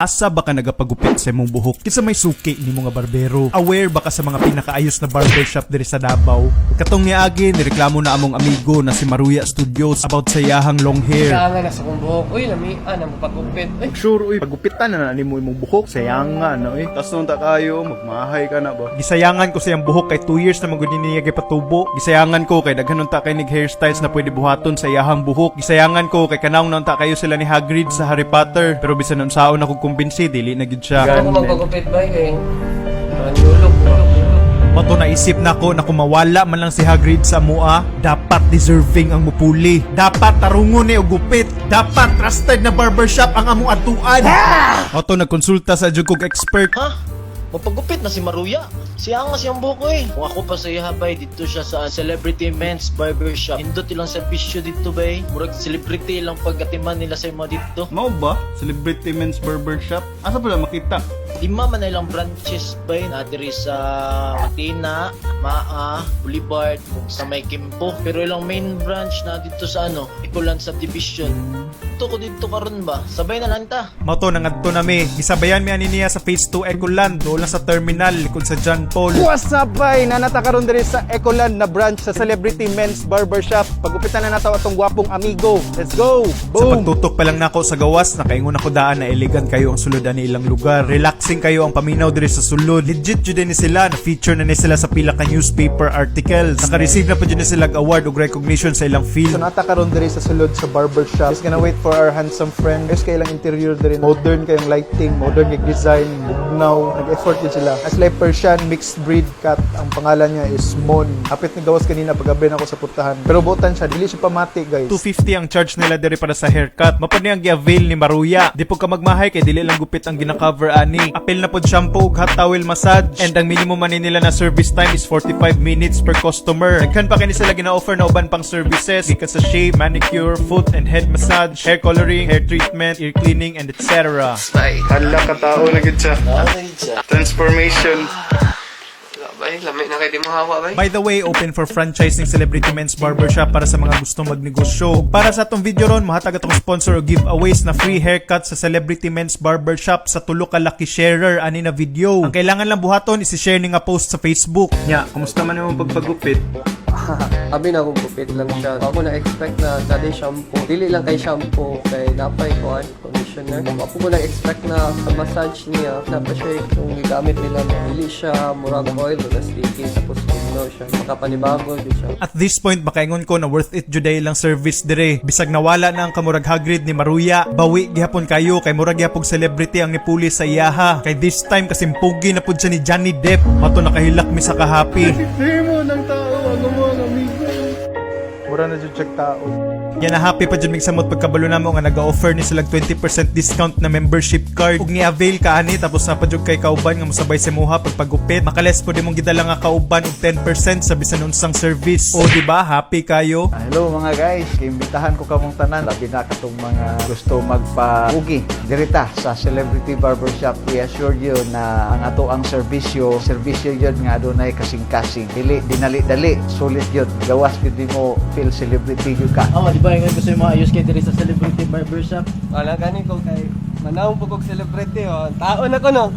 Asa ba ka nagapagupit sa imong buhok? Kinsa may suki nimo nga barbero? Aware ba ka sa mga pinakaayos na barbershop diri sa Davao? Katong niagi, nireklamo na among amigo na si Maruya Studios about sa iyahang long hair. Kaya na sa kong buhok. Uy, lami. Ah, nang pagupit. Uy, Sure, uy, pagupitan na na nimo imong buhok. Sayang nga, no, eh. Tas nung ta kayo, magmahay ka na ba? Gisayangan ko sa iyang buhok kay 2 years na man gud niya gipatubo. Gisayangan ko kay daghan unta kay nig hairstyles na pwede buhaton sa iyahang buhok. Gisayangan ko kay kanang unta kayo sila ni Hagrid sa Harry Potter. Pero bisan unsaon ako kumbinsi, dili na gid siya. Ako magpagupit ba kay Nanyulog, ulog, ulog. Mao to, naisip nako na kung mawala man lang si Hagrid sa mua, dapat deserving ang mupuli. Dapat tarungon ni og gupit. Dapat trusted na barbershop ang among atuan. Mao to, nagkonsulta sa jud kog expert. Ha? Mapagupit na si Maruya. Siya nga siyang buhok eh. Kung ako pa sa iya bay, dito siya sa Celebrity Men's Barbershop. Indot ilang serbisyo dito bay. Murag celebrity ilang pagkatiman nila sa imo dito. Mao ba? Celebrity Men's Barbershop? Asa pala makita? Lima man na ilang branches bay. Na diri sa Matina, Maa, Boulevard, ug sa May Kimpo. Pero ilang main branch na dito sa ano, Ecoland Subdivision. Dito ko dito karon ba? Sabay na lang ta. Mao to, nangadto na mi. Gisabayan mi ani niya sa Phase 2 Ecoland, doon lang sa terminal likod sa John Paul. What's up, bay? Naa na ta karon diri sa Ecoland na branch sa Celebrity Men's Barbershop. Pagupitan na nato atong gwapong amigo. Let's go! Sa Boom! pagtutok pa lang nako sa gawas, nakaingon ako daan na elegant kayo ang sulod ani ilang lugar. Relaxing kayo ang paminaw diri sa sulod. Legit jud ni sila, na feature na ni sila sa pila ka newspaper articles. Naka-receive na pa jud ni sila og award ug recognition sa ilang field. So naa ta karon diri sa sulod sa barbershop. Just gonna wait for our handsome friend. Ayos kay ilang interior diri. Modern kayong lighting, modern kay design, bugnaw. Nag-effort yun sila. As like Persian mixed breed cat, ang pangalan niya is Mon. Hapit ni gawas kanina paggabi na ako sa putahan. Pero buotan siya, dili siya pamati, guys. 250 ang charge nila diri para sa haircut. Mao pod ni ang gi-avail ni Maruya. Di po ka magmahay kay dili lang gupit ang gina-cover ani. Apil na pod shampoo ug hot towel massage. And ang minimum man nila na service time is 45 minutes per customer. Daghan pa kini sila gina-offer na uban pang services gikan sa shave, manicure, foot and head massage, hair coloring, hair treatment, ear cleaning, and etc. Bay. Hala ka tao na gid siya. Transformation. Bay, lami na kay di mo hawa, bay. By the way, open for franchising Celebrity Men's Barbershop para sa mga gustong magnegosyo. Para sa atong video ron, mahatag atong sponsor og giveaways na free haircut sa Celebrity Men's Barbershop sa tulo ka lucky sharer ani na video. Ang kailangan lang buhaton is i-share ni nga post sa Facebook. Nya, kumusta man imong pagpagupit? Abi na akong gupit lang siya. Ako na expect na dali shampoo. Dili lang kay shampoo kay napay kuan conditioner. Ako ko na expect na sa massage niya na pa siya yung gigamit nila na dili siya murag oil na sticky tapos bugnaw siya. Makapanibago jud siya. At this point, makaingon ko na worth it juday lang service dire. Bisag nawala na ang kamurag Hagrid ni Maruya, bawi gihapon kayo kay murag gihapon celebrity ang nipuli sa iyaha. Kay this time kasimpugi na pud siya ni Johnny Depp. Mao to, nakahilak mi sa kahappy. Mo ng tao, ako mo ang amigo. Mura na jud check tao. Yan na, happy pa jud mig samot pagkabalo namo nga nag-offer ni sila 20% discount na membership card. Ug ni-avail ka ani, tapos na pa jud kay kauban nga mosabay sa imuha pagpagupit. Makales po mong gidala nga kauban og 10% sa bisan unsang service. O di ba happy kayo? Ah, hello mga guys, imbitahan ko kamong tanan labi na katong mga gusto magpa-ugi dirita sa Celebrity Barbershop. We assure you na ang ato ang serbisyo, serbisyo yun nga adunay kasing-kasing. Dili dinali-dali, sulit yun. Gawas gyud mo feel celebrity gyud ka. Oh, di ba ingon ko sa imo ayos kay diri sa Celebrity Barbershop? Wala gani ko kay manawong po kog celebrity oh. Tao na ko no.